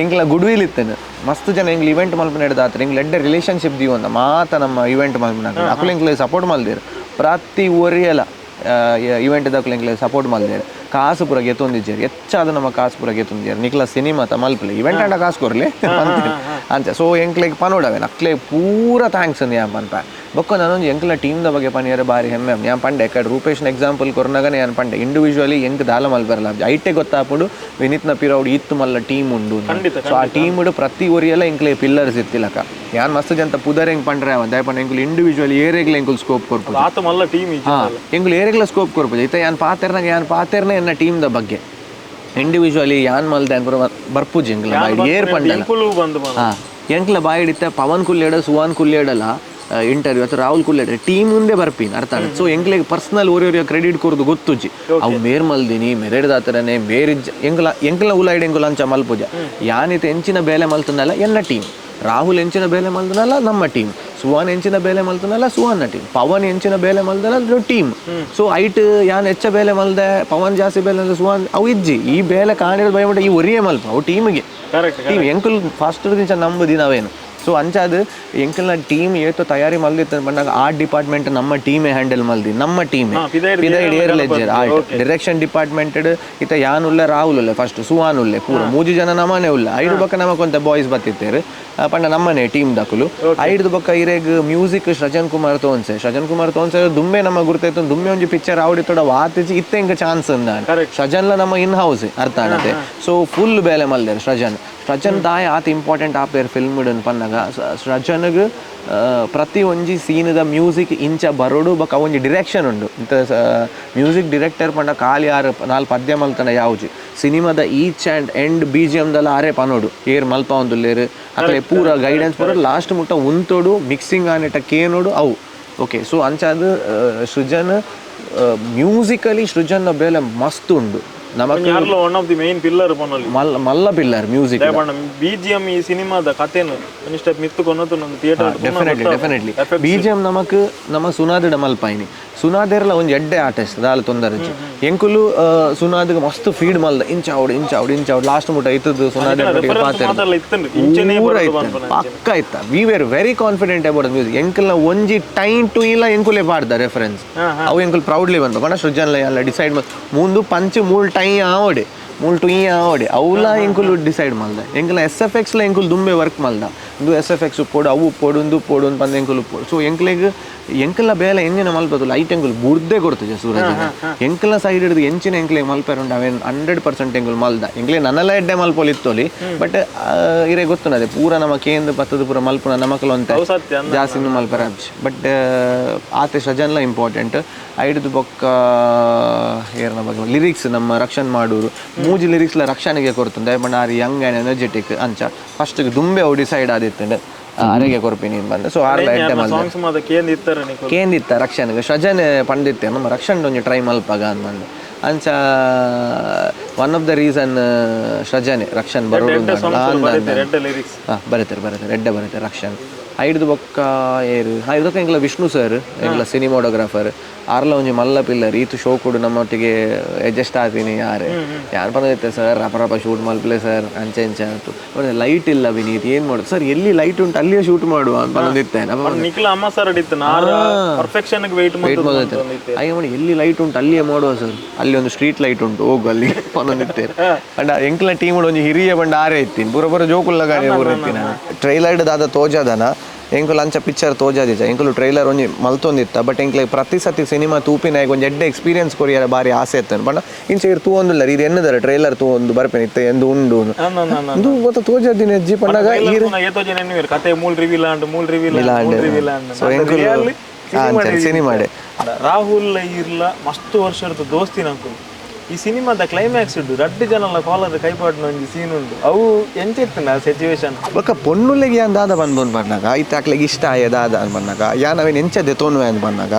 ಎಂಕ್ಲ ಗುಡ್ will ಇತ್ತೇನೆ ಮಸ್ತ್ ಜನ ಎಂಗ್ಲ ಇವೆಂಟ್ ಮಲ್ಪುನೇಡ್ದ ಆತರ ಎಂಗ್ಲ ಎಡ್ಡೆ ರಿಲೇಷನ್ಶಿಪ್ ದೀವಂತ ಮಾತ ನಮ್ಮ ಇವೆಂಟ್ ಮಲ್ಪುನಾಗ ಅಕುಲು ಎಂಕ್ಲೆ ಸಪೋರ್ಟ್ ಮಲ್ದೇರು ಪ್ರತಿ ಒರಿಯಲ ಇವೆಂಟ್ ದಕ್ಲು ಎಂಕ್ಲೆ ಸಪೋರ್ಟ್ ಮಲ್ದೇರು. ಕಾಸು ಪೂರ ಗೆತ್ತೊಂದಿಜ್ಜೆರ್ ಹೆಚ್ಚಾದ ನಮ್ಮ ಕಾಸು ಪೂರ ಗೆತ್ತೊಂದಿಜ್ಜೆರ್ ನಿಕ್ಲ ಸಿನಿಮಾ ತ ಮಲ್ಪಲೆ ಇವೆಂಟ್ ಆಂಡ ಕಾಸು ಕೊರ್ಲೆ ಪನ್ಪೆರ್ ಅಂಚ. ಸೊ ಎಂಕ್ಲೆಗ್ ಪನೊಡವೆ ಅಕ್ಲೆ ಪೂರ thanks ಅಂದ್ ಯಾನ್ ಪನ್ಪೆ. ಬೊಕ್ಕ ನಾನೊಂಜಿ ಎಂಕ್ಲ ಟೀಮ್ ದ ಬಗ್ಗೆ ಪನಿಯರೆ ಬಾರಿ ಹೆಮ್ಮೆ. ಯಾನ್ ಪಂಡೆ ಎಕ್ಕಡ್ ರೂಪೇಶ್ನ ಎಕ್ಸಾಂಪಲ್ ಕೊರ್ನಗನೆ ಯಾನ್ ಪಂಡೆ ಇಂಡಿವಿಜುವಲಿ ಎಂಕ್ ದಾಲ ಮಲ್ಪೆರಲ ಐಟೆ ಗೊತ್ತಾಪುಂಡು ವಿನೀತ್ನ ಪಿರವುಡು ಈತ್ ಮಲ್ಲ ಟೀಮ್ ಉಂಡು. ಸೊ ಆ ಟೀಮ್ ಪ್ರತಿ ಒರಿಯಲ ಎಂಕ್ಲೆ ಪಿಲ್ಲರ್ಸ್ ಇತ್ತಿಲಕ. ಯಾನ್ ಮಸ್ತ್ ಜನ ಪುದರ್ ಹೆಂಗ್ ಪಂಡ್ರೆ ಅವ ದಾಯೆ ಪಂಡ ಎಂಕುಲು ಇಂಡಿವಿಜುವಲಿ ಏರೆಗ್ಲ ಎಂಕುಲು ಸ್ಕೋಪ್ ಕೊರ್ಪುಜಿ. ಆತ ಮಲ್ಲ ಟೀಮ್ ಎಂಕುಲು ಏರೆಗ್ಲ ಸ್ಕೋಪ್ ಕೊರ್ಪುಜಿ. ಇತ್ತೆ ಯಾನ್ ಪಾತೆರ್ನಾಗ ಯಾನ್ ಪಾತೆರ್ನ ಎನ್ನ ಟೀಮ್ ದ ಬಗ್ಗೆ ಇಂಡಿವಿಜುವಲಿ ಯಾನ್ ಮಲ್ದೆ ಅನ್ಪುರ ಬರ್ಪುಜಿ ಎಂಕ್ಲ ಬಾಯಿಡ್ ಏರ್ ಪಂಡಲ. ಎಂಕ್ಲ ಬಾಯಿಡಿತ್ತ ಪವನ್ ಕುಲ್ಲೇಡ ಸುವಾನ್ ಕುಲ್ಲೇಡಲ ಇಂಟರ್ವ್ಯೂ ಅಥವಾ ರಾಹುಲ್ ಕುಲ್ಲೇಡ ಟೀಮ್ ಮುಂದೆ ಬರ್ಪಿನ ಅರ್ಥ. ಸೊ ಎಂಕ್ಲೆಗ್ ಪರ್ಸನಲ್ ಒರಿ ಒರಿಯ ಕ್ರೆಡಿಟ್ ಕೊರ್ದು ಗೊತ್ತುಜಿ ಅವು ಮೇರ್ ಮಲ್ದಿನಿ ಮೆರೆಡ್ದಾತರನೆ ಮೇರಿಜ್ಜ ಎಂಕ್ಲ ಎಂಕ್ಲ ಉಲಾಯ್ಡ್ ಎಂಕುಲು ಅಂಚ ಮಲ್ಪುಜ. ಯಾನಿತ ಎಂಚಿನ ಬೇಲೆ ಮಲ್ತನಲ್ಲ ಎನ್ನ ಟೀಮ್, ರಾಹುಲ್ ಎಂಚಿನ ಬೇಲೆ ಮಲ್ದನಲ್ಲ ನಮ್ಮ ಟೀಮ್, ಸುವಾನ್ ಎಂಚಿನ ಬೇಲೆ ಮಲ್ತನಲ್ಲ ಸುವಾನ್ನ ಟೀಮ್, ಪವನ್ ಎಂಚಿನ ಬೇಲೆ ಮಲ್ದನಲ್ಲ ಟೀಮ್. ಸೊ ಐಟ್ ಯಾನ್ ಹೆಚ್ಚ ಬೇಲೆ ಮಲ್ದೆ ಪವನ್ ಜಾಸ್ತಿ ಬೇಲೆ ಮಲ್ದೆ ಸುವಾನ್ ಅವು ಇಜ್ಜಿ. ಈ ಬೇಲೆ ಕಾಣಿರೋದು ಭಯ ಈ ಒರಿಯೇ ಮಲ್ಪ ಅವು ಟೀಮಿಗೆ ಟೀಮ್ ಎಂಕುಲು ಫಸ್ಟ್ ದಿನ ನಂಬುದಿ ನಾವೇನು. ಸೊ ಅಂಚಾದ ಎಂಕಲ್ನ ಟೀಮ್ ಏತೋ ತಯಾರಿ ಮಲ್ದಿತ್ತು ಬಂದಾಗ ಆರ್ಟ್ ಡಿಪಾರ್ಟ್ಮೆಂಟ್ ನಮ್ಮ ಟೀಮೇ ಹ್ಯಾಂಡಲ್ ಮಲ್ದಿ ನಮ್ಮ ಟೀಮೇ ಪಿದೈಡ್ ಏರ್ ಲೆಜ್ಜರ್ ಆರ್ಟ್ ಡಿರೆಕ್ಷನ್ ಡಿಪಾರ್ಟ್ಮೆಂಟ್ ಇತ್ತ ಯಾನ್ ಉಲ್ಲೆ ರಾಹುಲ್ ಉಲ್ಲೆ ಫಸ್ಟ್ ಸುವಾನ್ ಉಲ್ಲೆ ಪೂರ ಮೂಜಿ ಜನ ನಮ್ಮನೆ ಉಲ್ಲೆ. ಐದು ಬೊಕ್ಕ ನಮಕೊಂತ ಬಾಯ್ಸ್ ಬತ್ತಿತ್ತೇರು ಪಂಡ ನಮ್ಮನೆ ಟೀಮ್ ದಕುಲು. ಐದು ಬೊಕ್ಕ ಇರೆಗ್ ಮ್ಯೂಸಿಕ್ ಸೃಜನ್ ಕುಮಾರ್ ತೋನ್ಸೆ, ಸೃಜನ್ ಕುಮಾರ್ ತೋನ್ಸೆ ದುಮ್ಮೆ ನಮ್ಮ ಗುರ್ತೈತು ದುಮ್ಮೆ ಒಂಜಿ ಪಿಕ್ಚರ್ ಆವಡಿತ್ತೋಡ ವಾತಿಜಿ ಇತ್ತೆ ಎಂಕ ಚಾನ್ಸ್ ಅಂದ ಸೃಜನ್ಲ ನಮ್ಮ ಇನ್ ಹೌಸ್ ಅರ್ಥ ಆಗುತ್ತೆ. ಸೊ ಫುಲ್ ಬೇಲೆ ಮಲ್ದೇರು ಸೃಜನ್. ಸೃಜನ್ ದಾಯ ಆತ ಇಂಪಾರ್ಟೆಂಟ್ ಆಪೇರ್ ಫಿಲ್ಮ್ ಪನ್ನಗ ಸೃಜನ್ಗ್ ಪ್ರತಿ ಒಂಜಿ ಸೀನ್ದ ಮ್ಯೂಸಿಕ್ ಇಂಚ ಬರೋಡು ಬೊಕ್ಕ ಒಂಜಿ ಡಿರೆಕ್ಷನ್ ಉಂಡು. ಇಂತ ಮ್ಯೂಸಿಕ್ ಡಿರೆಕ್ಟರ್ ಪಂಡ ಖಾಲಿ ಆರು ನಾಲ್ ಪದ್ಯ ಮಲ್ತನ ಯಾವ್ಜಿ ಸಿನಿಮಾದ each and end B G ಎಮ್ದಲ್ಲ ಆರೇ ಪನೋಡು ಏರ್ ಮಲ್ಪ ಒಂದುಲ್ಲೇರು ಅಕ್ಲೆ ಪೂರ ಗೈಡೆನ್ಸ್ ಪೂರ ಲಾಸ್ಟ್ ಮುಟ್ಟ ಉಂತೋಡು ಮಿಕ್ಸಿಂಗ್ ಆನೆಟ ಕೇನೋಡು ಅವು ಓಕೆ. ಸೊ ಅಂಚಾದ ಸೃಜನ್ ಮ್ಯೂಸಿಕಲಿ ಸೃಜನ್ನ ಬೇಲೆ ಮಸ್ತ್ ಉಂಡು. ನಮಕ್ one of the main pillar ಪನೊಲಿ ಮಲ್ಲ ಪಿಲ್ಲರ್ ಮ್ಯೂಸಿಕ್ ಬಿಜಿಎಂ ಈ ಸಿನಿಮಾದ ಕಥೆನು ಒಂಜಿ step ಮಿತ್ತು ಕೊನೊತುನ theatre definitely definitely BGM ನಮಕ್ ನಮ್ಮ ಸುನಾದಿಡ ಮಲ್ಪಾಯಿನಿ. ಸುನಾದೆರ್ಲ ಒಂಜಿ ಎಡ್ಡೆ ಆರ್ಟಿಸ್ಟ್ ದಾಲ ತೊಂದರೆ ಎಂಕುಲು ಸುನಾದಿಗೆ ಮಸ್ತ್ ಫೀಡ್ ಮಲ್ದ ಇಂಚ ಆವಡು ಇಂಚ ಆವಡು ಇಂಚ ಆವಡು ಲಾಸ್ಟ್ ಮುಟ್ಟ ಇತ್ತದು ಸುನಾದ ಪಕ್ಕ ಇತ್ತ. We were very confident about music. ಎಂಕಲ್ನ ಒಂಜಿ ಟೈಮ್ ಟು ಇಲ್ಲ ಎಂಕುಲೇ ಪಾಡ್ದ ರೆಫರೆನ್ಸ್ ಅವು ಎಂಕುಲು ಪ್ರೌಡ್ಲಿ ಬಂತು ಪಂಡ ಸೃಜನ್ ಎಲ್ಲ ಡಿಸೈಡ್ ಮುಂದು ಪಂಚ್ ಮೂಲ್ ಟೈ ಆವಡೆ ಮೂಲ್ ಟು ಈ ಆವಡೆ ಅವುಲ ಎಂಕುಲು ಡಿಸೈಡ್ ಮಲ್ದ. ಎಂಕಲ್ನ ಎಸ್ ಎಫ್ ಎಕ್ಸ್ಲ ಎಂಕುಲು ದುಂಬೆ ವರ್ಕ್ ಮಲ್ದ ಇಂದು ಎಸ್ ಎಫ್ ಎಕ್ಸ್ ಉಪ್ಪೋಡು ಅವು ಉಪ್ಪೋಡು ಉಂದು ಉಪ್ಪೋಡು ಅಂತ ಪಂದ್ ಎಂಕುಲು ಉಪ್ಪೋಡು. ಸೊ ಎಂಕ್ಲೆಗ್ ಎಂಕಲ್ನ ಬೇಲೆ ಎಂಜಿನ ಮಲ್ಪದು ಲೈಟ್ ಎಂಕುಲು ಬುಡ್ದೆ ಕೊಡ್ತದೆ ಸೂರಜ್. ಎಂಕಲ್ನ ಸೈಡ್ ಹಿಡಿದು ಎಂಚಿನ ಎಂಕ್ಲೆ ಮಲ್ಪೆರುಂಡು ಅವೇನು 100% ಎಂಕುಲು ಮಲ್ದ. ಎಂಕ್ಲೆ ನನ್ನಲ ಎಡ್ಡೆ ಮಲ್ಪೊಲಿ ಇತ್ತೊಲಿ ಬಟ್ ಇರೇ ಗೊತ್ತುನದೆ ಪೂರ ನಮ್ಮ ಕೇಂದ್ರ ಪತ್ತದ ಪೂರ ಮಲ್ಪುನ ನಮಕಲು ಅಂತ ಜಾಸ್ತಿ ಮಲ್ಪೆರ ಬಟ್ ಆತೆ ಸಜನ್ಲ ಇಂಪಾರ್ಟೆಂಟ್. ಐಡ್ದು ಬೊಕ್ಕ ಏರ್ನ ಬಗ್ಗೆ ಲಿರಿಕ್ಸ್ ನಮ್ಮ ರಕ್ಷಣ್ ಮಾಡೂರು ಮೂಜಿ ಲಿರಿಕ್ಸ್ಲ ರಕ್ಷಣೆಗೆ ಕೊಡ್ತುಂಡು ಪಂಡ ಆರ್ ಯಂಗ್ ಆ್ಯಂಡ್ ಎನರ್ಜೆಟಿಕ್ ಅಂಚ ಫಸ್ಟ್ ದುಂಬೆ ಅವು ಡಿಸೈಡ್ ಆದಿತ್ತುಂಡು ಅರೆಗೆ ಕೊರ್ಪಿನಿ ಬಂದ. ಸೊ ಆರ್ಲ ಎಡ್ಡೆ ಮಲ್ದ ಕೇಂದಿತ್ತ ರಕ್ಷಣೆಗೆ ಸಜನ್ ಪಂಡಿತ್ತೆ ನಮ್ಮ ರಕ್ಷಣ್ ಒಂಜಿ ಟ್ರೈ ಮಲ್ಪಾಗ ಅಂದ್ ಅಂಚ ಒನ್ ಆಫ್ the reason ಸೃಜನೆ ರಕ್ಷಣ್ ಬರೋಡು ಬರೀತಾರೆ ಬರೀತಾರೆ ಎಡ್ಡೆ ಬರೀತಾರೆ ರಕ್ಷಣ್. ಐಡ್ದು ಬೊಕ್ಕ ಏರು ಐದಕ್ಕ ಎಂಕ್ಲ ವಿಷ್ಣು ಸರ್ ಎಂಕ್ಲ ಸಿನಿಮಾಟೋಗ್ರಾಫರ್ ಆರ್ಲ ಒಂಜಿ ಮಲ್ಲ ಪಿಲ್ಲರ್ ಈತು ಶೋ ಕೊಡು ನಮ್ಮೊಟ್ಟಿಗೆ ಅಡ್ಜಸ್ಟ್ ಆತೀನಿ ಯಾರೇ ಯಾರು ಬಂದೈತೆ ಸರ್ ರಪ ರಪ ಶೂಟ್ ಮಲ್ಪಲೆ ಸರ್ ಅಂಚೆ ಇಂಚೆ ಅಂತು ಲೈಟ್ ಇಲ್ಲ ವಿನೀತ್ ಏನು ಮಾಡೋದು ಸರ್ ಎಲ್ಲಿ ಲೈಟ್ ಉಂಟು ಅಲ್ಲಿಯೇ ಶೂಟ್ ಮಾಡುವ ಅಂತ ಬಂದಿತ್ತೆ. ಅಯ್ಯ ಮಾಡಿ ಎಲ್ಲಿ ಲೈಟ್ ಉಂಟು ಅಲ್ಲಿಯೇ ಮಾಡುವ ಸರ್ ಅಲ್ಲಿ ಒಂದು ಸ್ಟ್ರೀಟ್ ಲೈಟ್ ಉಂಟು ಹೋಗು ಅಲ್ಲಿ ಬಂದಿತ್ತೇನೆ. ಅಂಡ ಎಂಕ್ಲ ಟೀಮ್ ಒಂಜಿ ಹಿರಿಯ ಬಂಡ ಆರೇ ಇತ್ತೀನಿ ಪೂರ ಪೂರ ಜೋಕುಲ್ಲ ಗಾಡಿ ಪೂರ ಇತ್ತೀನಿ. ಟ್ರೈಲರ್ ದಾದ ತೋಜಾದನ ಎಂಕುಲು ಅಂಚ ಪಿಕ್ಚರ್ ತೋಜಾದಿಜ ಎಂಕುಲು ಟ್ರೈಲರ್ ಒಂಜಿ ಮಲ್ತೊಂದಿತ್ತ ಬಟ್ ಎಂಕ್ಲೆ ಪ್ರತಿ ಸತಿ ಸಿನಿಮಾ ತೂಪಿನಾಗ ಒಂಜಿ ಎಡ್ಡೆ ಎಕ್ಸ್ಪೀರಿಯನ್ಸ್ ಕೊರಿಯರ ಬಾರಿ ಆಸೆ ಇತ್ತು. ಬಟ್ ಇಂಚ ಇರ್ ತೂವೊಂದುಲ್ಲ ಇದು ಎನ್ನದರ ಟ್ರೈಲರ್ ತೂವೊಂದು ಬರ್ಪೇನೆ ಇತ್ತೆ ಎಂದು ಉಂಡು ಇಂದು ಗೊತ್ತ ತೋಜಾದಿನ ಅಜ್ಜಿ ಪಂಡಾಗ ಕತೆ ಮೂಲ್ ರಿವೀಲ್ ಆಂಡ್ ಮೂಲ್ ರಿವೀಲ್ ಆಂಡ್. ಸೊ ಎಂಕುಲು ಸಿನಿಮಾಡೆ ರಾಹುಲ್ ಇರ್ಲ ಮಸ್ತ್ ವರ್ಷದ ದೋಸ್ತಿ ನಂಕು ಈ ಸಿನಿಮಾದ ಕ್ಲೈಮ್ಯಾಕ್ಸ್ ಉಂಟು ರಡ್ಡು ಜನಲ ಕಾಲರ್ ಕೈಪಾಡಿನ ಒಂಜಿ ಸೀನ್ ಉಂಟು ಅವು ಎಂಚಿತ್ತು ಸಿಚುವೇಶನ್. ಬೊಕ್ಕ ಪೊಣ್ಣುಲೆಗೆ ಯಾನ್ ದಾದ ಬಂದು ಬಂದು ಬಂದಾಗ ಐತೆ ಅಕ್ಲೆಗೆ ಇಷ್ಟ ಆಯ ದಾದ ಅಂತ ಬಂದಾಗ ಯಾನ್ ಅವೇನು ಎಂಚ ದೆತೋನುವೆ ಅಂತ ಬಂದಾಗ